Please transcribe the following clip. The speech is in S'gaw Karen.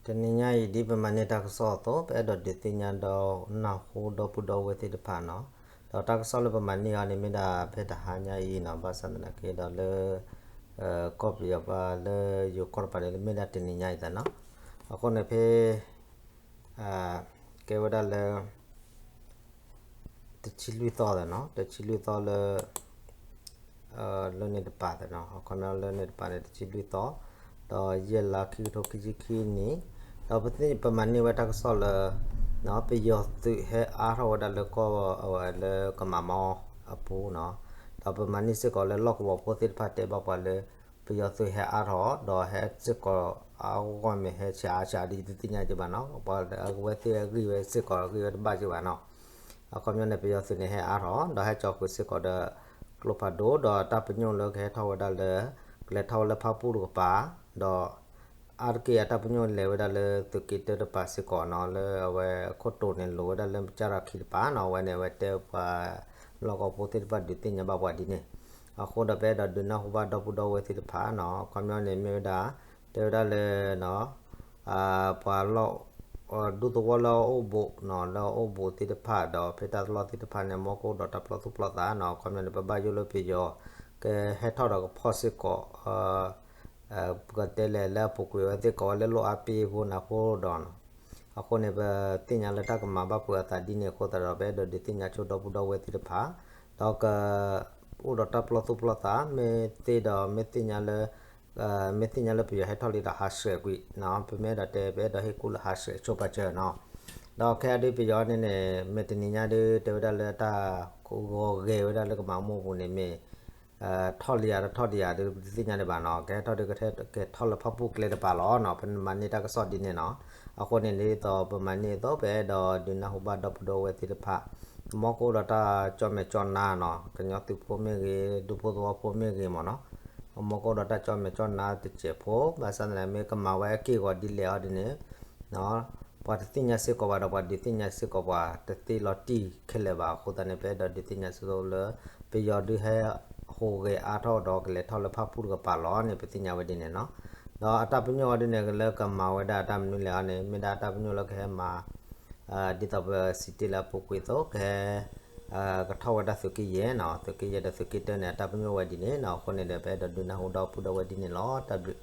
တနံၤညါအံၤ ဒ်ပမၤန့ၢ်တၢ်ကစီၣ်အသိး ပအဲၣ်ဒိးဒုးသ့ၣ်ညါဒီးနၢ်ဟူဒီပုၢ်ဒီဝဲၢ်သ့ၣ်တဖၣ်နီၤ, ဒီးတၢ်ကစီၣ်လၢပမၤန့ၢ်အီၤန့ၣ် မ့ၢ်ဒၣ်ဖဲတဟါညါအံၤနီၤ, ဘၣ်ဆၣ်သနာ်က့ဒီးလၢ ကီၢ်ပယီၤပှၤလၢယိၤကီၢ်တပၤန့ၣ် မ့ၢ်ဒၣ်တနံၤညါအံၤသးနီၤ, အဃိန့ၣ်ဖဲ ကဲဝဲဒၣ်လၢ တဆံလွံၢ်သီသးနီၤ, တဆံလွံၢ်သီလၢ လၢန့ၣ်တပၤသးနီၤ, အခီပညီလၢန့ၣ်တပၤန့ၣ် တဆံလွံၢ်သီ, ဒီးယဲၢ်လါခံကထိခံဆံခံနံၣ်, ဒီးပမၤန့ၢ်ဝဲတၢ်ကစီၣ်လၢ ပယီၤသုးဟဲအါထီၣ်ဝဲဒၣ်လၢကီၢ်လၢကမၤမီအပူၤနီၤ, ဒီးပမၤန့ၢ်စ့ၢ်ကီးလၢလီၢ်ကဝီၤဖိသ့ၣ်တဖၣ်တဲဘၣ်ပှၤလၢ ပယီၤသုးဟဲအါထီၣ် ဒီးဟဲစ့ၢ်ကီးအဂီၢ်မ့ၢ်ဟဲဆံးအါဆံးဒ်ယတသ့ၣ်ညါက့ၤဘၣ်နီၤ, ပှၤအဝဲသ့ၣ်အဂံၢ်ဝဲစ့ၢ်ကီးအဂံၢ်ဝဲတဘၣ်က့ၤဘၣ်နီၤ, အခီပညီန့ၣ် ပယီၤသုးန့ၣ်ဟဲအါထီၣ် ဒီးဟဲကၠီဃုာ်စ့ၢ်ကီးဒီး ကျိဖးဒိၣ် ဒီးတၢ်ပညိၣ်လၢကဟဲထီၣ်ဝဲဒၣ်လၢ ကလဲၤထီၣ်ဝဲလၢဖၣ်ပူၣ်တကပၤ, ဒီး အါတက့ၢ်အတၢ်ပညိၣ်လဲၤဝဲဒၣ်လၢသုးက့တၢတပၤစ့ၢ်ကီးနီၤ, လၢအဝဲအခိၣ်တိာ်န့ၣ်လိၤဝဲဒၣ်လၢကၠၢ်ရၤခံတပၤနီၤ, အဝဲန့ၣ် အဝဲတဲပှၤ လီၢ်ကဝီၤဖိသ့ၣ်တဖၣ်ဒုးသ့ၣ်ညါဘၣ်ပှၤဒ်န့ၣ်, အဃိဒီးပအဲၣ်ဒိးဒုးနၢ်ဟူဘၣ်ဒီပုၢ်ဒီဝဲၢ်သ့ၣ်တဖၣ်နီၤ, အခီပညီန့ၣ်မ့ၢ်ဝဲဒၣ် တဲဝဲဒၣ်လၢ ပှၤလီၢ် ဒူသဝီလၢအအိၣ်ဘူးနီၤ, လၢအအိၣ်ဘူးသ့ၣ်တဖၣ် ဒီးဖဲတၢ်လီၢ်သ့ၣ်တဖၣ်န့ၣ် မ်ကအိၣ်ဒီးတၢ်ပလီၢ်သူၣ်ပလီၢ်သးနီၤ, အခီပညီန့ၣ် ပဘၣ်ယိၣ်လၢပယီၤ ကဟဲထီၣ်ဒီးကဖီၣ်စ့ၢ်ကီး ပကတဲလဲၣ်လၢအပူၤကွံာ်ဝဲသ့ၣ်ကိးဝဲလၢလီၢ်အါပ့ၤအဃိန့ၣ်အဃိဒီးနီၤ, အဃိန့ၣ် ပသ့ၣ်ညါလၢတၢ်ကမၤဘၣ်ဖုးအသးဒ်န့ၣ်အဃိသတးဒီး ပအဲၣ်ဒိးဒုးသ့ၣ်ညါဆိဒီပုၢ်ဒီဝဲၢ်သ့ၣ်တဖၣ်, ဒီးက အိၣ်ဒီးတၢ်ပလီၢ်သူၣ်ပလီၢ်သး မ့ၢ်သ့ဒီး မ့ၢ်သ့ၣ်ညါလၢ မ့ၢ်သ့ၣ်ညါလၢပယီၤဟဲထီၣ်လံဒီးဟးဆှဲးကွံာ်နီၤ, ပမ့ၢ်အဲၣ်ဒိးတဲ ပအဲၣ်ဒိးဟ့ၣ်ကူၣ်လၢဟးဆှဲးဆိပာ်စၢၤနီၤ, ဒီးခဲအံၤဒ်ပယီၤန့ၣ်န့ၣ် မ့ၢ်တနံၤညါဒ်တဲဝဲဒၣ်လၢတၢ်ဂီၤဂဲၤဝဲဒၣ်လၢကမၤမိၢ်ပူၤန့ၣ်မ့ၢ် ထီၣ်လံယၤတထီၣ်ဒံးယၤဒ်ပတသ့ၣ်ညါဒံးဘၣ်နီၤ, ကဟဲထီၣ်ဒ်ကဟဲထီၣ်လၢဖၣ်ပူၣ်ကျဲတပၤလီၤနီၤ, ပမၤန့ၢ်တၢ်ကစီၣ်ဒ်န့ၣ်နီၤ, အဃိန့ၣ်ဒ်သိးပမၤန့ၢ်အသိး ပအဲၣ်ဒိးဒုးနၢ်ဟူဘၣ်ဒီပုၢ်ဒီဝဲၢ်သ့ၣ်တဖၣ် မ်ကအိၣ်ဒီးတၢ်ကၠီၣ်မဲာ်ကၠီၣ်နါနီၤ, ကညီသုးဖိမ့ၢ်ဂ့ၤ ဒူဖိသဝီဖိမ့ၢ်ဂ့ၤမ့ၢ်နီၤ, မ်ကအိၣ်ဒီးတၢ်ကၠီၣ်မဲာ်ကၠီၣ်နါတစဲးဖိ, ဘၣ်ဆၣ်သနာ်က့ မ့ၢ်ကမၤဝဲအက့ၢ်အဂီၤဒ်လဲၣ်အီၤဒ်န့ၣ် ပှၤတသ့ၣ်ညါစ့ၢ်ကီးဘၣ်ဒီး ပှၤဒုးသ့ၣ်ညါစ့ၢ်ကီးပှၤတသ့လီၤတံၢ်ခဲလၢာ်ဘၣ်အဃိသတးန့ၣ် ပအဲၣ်ဒိးဒုးသ့ၣ်ညါစ့ၢ်ကီးလၢ ပယီၤဒုးဟဲဟူးဂဲၤအါထီၣ်ဒီးကလဲၤထီၣ်လၢဖၣ်ပူၣ်တကပၤလီၤန့ၣ် ပသ့ၣ်ညါဝဲဒ်န့ၣ်နီၤ, ဒီးအတၢ်ပညိၣ်အီၤဒ်န့ၣ် လၢကမၤဝဲဒၣ်အတၢ်မနုၤလဲၣ်အီၤန့ၣ် မ့ၢ်ဒၣ်အတၢ်ပညိၣ်လၢကဟဲမၤ ဒ်သိးပစံးတ့ၢ်လၢအပူၤကွံာ်အသိး ကဟဲ ကထီၣ်ဝဲဒၣ်သုးက့ယဲၢ်နီၤ, သုးက့ယဲၢ်ဒီးသုးက့တၢန့ၣ် အတၢ်ပညိၣ်ဝဲဒ်န့ၣ်နီၤ, အဃိန့ၣ်ဒီး ပအဲၣ်ဒိးဒုးနၢ်ဟူဒီပုၢ်ဒီဝဲၢ်ဒ်န့ၣ်လီၤ, တၢ်ဘျုး